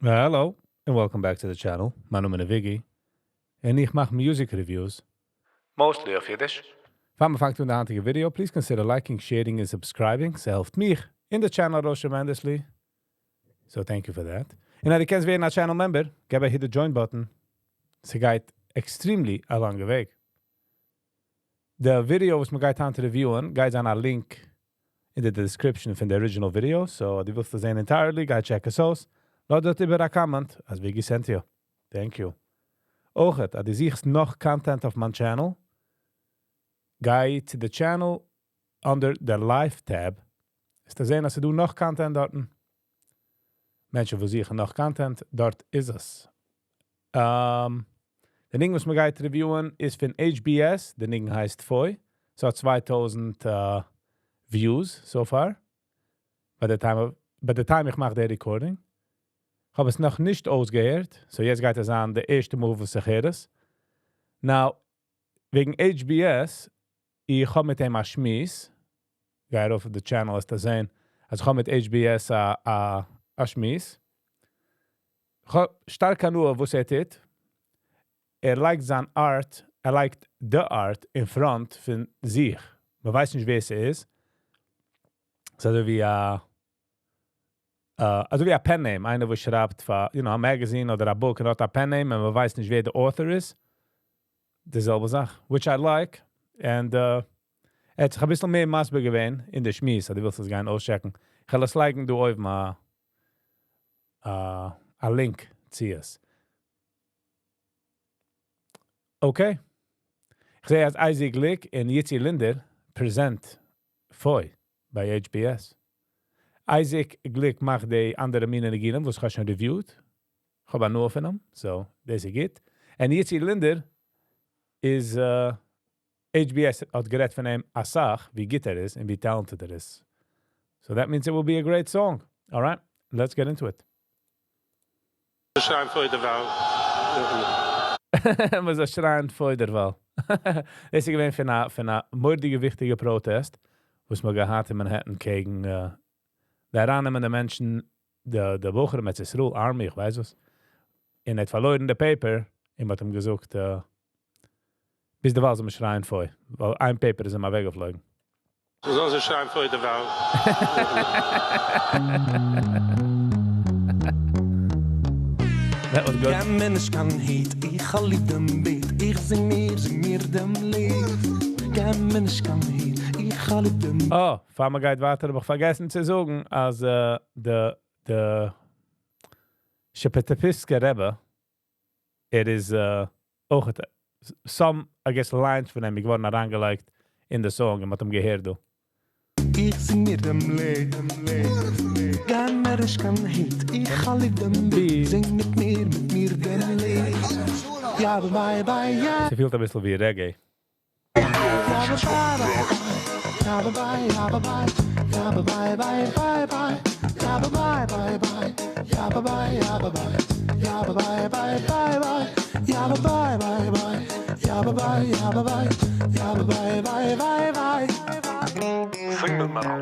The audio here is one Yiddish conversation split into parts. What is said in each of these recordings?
Hello, and welcome back to the channel. מיין נאמען איז Viggy, און איך מאך music reviews. Mostly אויף אידיש. פאר מיר פאנגט אן די היינטיגע video, please consider liking, sharing and subscribing. ס'העלפט מיך און די channel ארויס tremendously. So thank you for that. און אז דו קענסט ווערן א channel member, געב א hit the join button. ס'גייט extremely א לאנגע וועג. די video וואס מ'גייט היינט review ען, גייט זיין א link אין די description פון די original video, so דו ווילסט עס זען entirely, גיי check עס אויס. לאז דארט איבער א comment, אז Viggy sent you. Thank you. אויך, אז דו זוכסט נאך content אויף מיין channel, גיי צו די channel under the live tab, וועסטו זען, אז ס'דא נאך content דארט. מענטשן וואס זוכן נאך content, דארט איז עס. די ניגון וואס מ'גייט review ען איז פון HBS, די ניגון הייסט Foi. ס'האט 2000 views so far. By the time איך מאך די recording. איך האב עס נאך נישט אויסגעהערט. So יעצט גייט עס זיין די ערשטע מאל וואס איך הער עס. Now, וועגן HBS, איך האב מיט אים א שמועס. גיי ארויף אויף די channel וועסטו זען. אז איך האב מיט HBS א שמועס. איך האב שטארק הנאה וואס ער טוט. ער לייגט זיין art, ער לייגט די art in front פון זיך. מען ווייסט נישט, ווער עס איז. ס'איז אזוי ווי א pen name, איינער וואס שרייבט פאר א magazine אדער א book און האט א pen name און מען ווייסט נישט, ווער דער author איז. די זעלבע זאך, which I like. And ער האט זיך א ביסל מער מסביר געווען אין די שמועס, אז דו ווילסט עס גיין אויסטשעקן. איך וועל עס לייגן דא אויבן א link צו עס. Okay. איך זע אז Isaac Glick און Yitzi Linder present Foi ביי HBS. Isaac Glick מאכט די אנדערע מיני ניגונים, וואס איך האב שוין reviewed. איך האב הנאה פון אים, so דאס איז גוט. און Yitzi Linder איז HBS האט גערעדט פון אים א סאך, ווי גוט ער איז און ווי talented ער איז. So that means it will be a great song. All right, let's get into it. שרייען פוי דערווייל. מען זאל שרייען פוי דערווייל. דאס איז געווען פון א מורא'דיגע וויכטיגע protest, וואס מ'האט געהאט אין Manhattan קעגן די ארייננעמען די מענטשן, די בחורים מיט ישראל Army, איך ווייס וואס. און ער האט פארלוירן די paper, און מ'האט אים געזאגט, ביז דערווייל זאל מען שרייען פוי, ווייל איין paper איז אים אוועקגעפלויגן. זאל זיי שרייען פוי דערווייל. That was good. געב מיר נישט קיין hate, איך האב ליב דעם beat, איך זינג מיר, זינג מיר דעם ליד. געב מיר נישט קיין hate, איך האב ליב דעם Oh, פאר מען גייט ווייטער, האב איך פארגעסן צו זאגן, אז די שעפעטעפיסקער רבי, ער איז אויך some, I guess, lines פון אים געווארן אריינגעלייגט אין די song, און מ'האט אים געהערט דא. איך זינג מיר דעם ליד. געב מיר נישט קיין hate, איך האב ליב דעם beat, זינג מיט מיר, מיט מיר דעם ליד. יא, bye, bye, יא. ס'פילט א ביסל ווי reggae. יא, bye, bye, יא, bye, יא, bye, יא, bye, bye, bye, bye, יא, bye, bye, bye, יא, bye, יא, bye, יא, bye, bye, bye, bye, יא, bye, bye, bye, יא, bye, יא, bye, יא, bye, bye, bye, bye. זינג מיט מיר.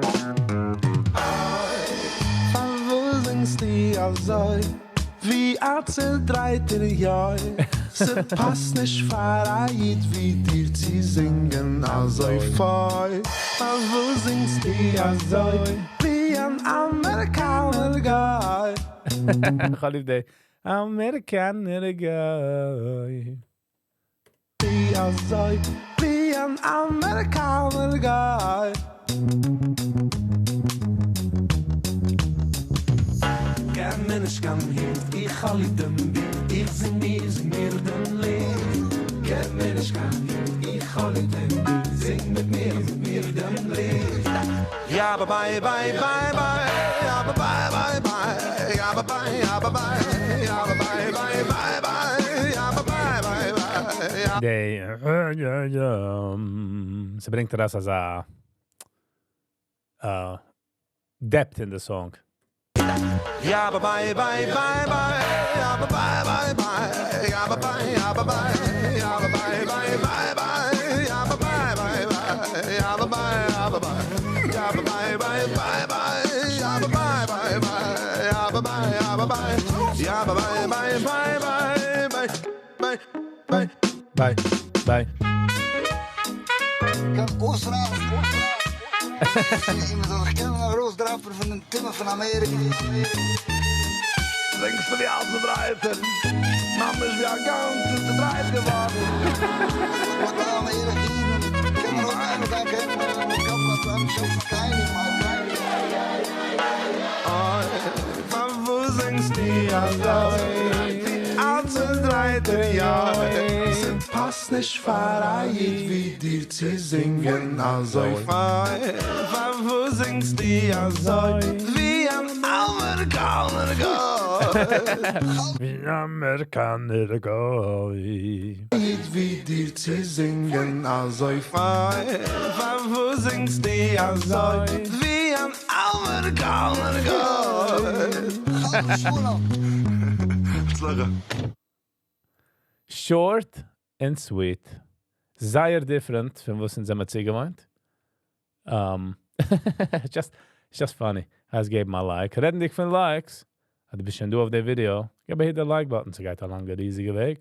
פארוואס זינגסטו אזוי? ווי א צעדרייטער יוי. ס'פאסט נישט פאר א איד ווי דיר צו זינגען אזוי פוי. פארוואס זינגסטו אזוי? ווי אן אמעריקאנער גוי. איך האב ליב די אמעריקאנער גוי. ווי אזוי? ווי אן אמעריקאנער גוי. געב מיר נישט קיין hate, איך האב ליב דעם beat, איך זינג מיר, זינג מיר דעם ליד. געב מיר נישט קיין hate, איך האב ליב דעם beat, זינג מיט מיר, מיט מיר דעם ליד. יא, bye, bye, bye, bye, יא, bye, bye, bye, יא, bye, יא, bye, יא, bye, bye, bye, bye, יא, bye, bye, bye, יא. די ס'ברענגט דאס אזא depth in the song. Ja, bye, bye, bye, bye, ja, bye, bye, bye, ja, bye, ja, bye, ja, bye, bye, bye, bye, ja, bye, bye, bye, ja, bye, ja, bye, ja, bye, bye, bye, bye, ja, bye, bye, bye, ja, bye, ja, bye. יא, ביי, ביי, ביי, ביי, ביי, ביי, ביי. ביי, ביי. קען אויסרייסן, און מ'זאל זיך קענען ארויסדראפען פון דעם טומאה פון אמעריקע. זינגסט ווי אן אלטער דרייטער, ממש ווי א גאנצע צעדרייט געווארן. אוי, פארוואס זינגסטו אזוי ווי א צעדרייטער יא? ס'פאסט נישט פאר א איד ווי דיר צו זינגען אזוי פיין. פארוואס זינגסטו אזוי ווי אן אמעריקאנער גוי? ווי אן אמעריקאנער גוי. איד ווי דיר צו זינגען אזוי פיין. פארוואס זינגסטו אזוי ווי אן אמעריקאנער גוי? הצלחה. Short and sweet. זייער different פון וואס אונז זעמיר צוגעוואוינט. Just, it's just funny. הייסט געבן א like. רעדנדיג פון likes, אז דו ביסט שוין דא אויף די video, געב א hit the like button, ס'גייט א לאנגע ריזיגע וועג.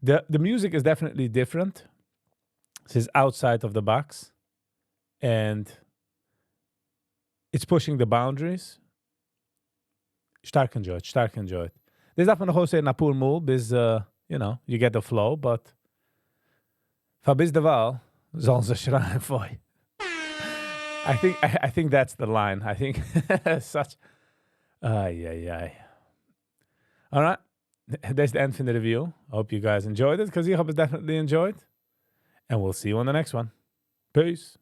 The music is definitely different. It's outside of the box. And it's pushing the boundaries. שטארק enjoyed, שטארק enjoyed. דאס דארף מען נאך אויסהערן א פאר מאל, ביז, you get the flow, but פאר ביז דערווייל זאלן זיי שרייען, פוי. I think that's the line. I think such. Ay, ay, ay. All right. That's the end of the review. I hope you guys enjoyed it because I have it definitely enjoyed. And we'll see you on the next one. Peace.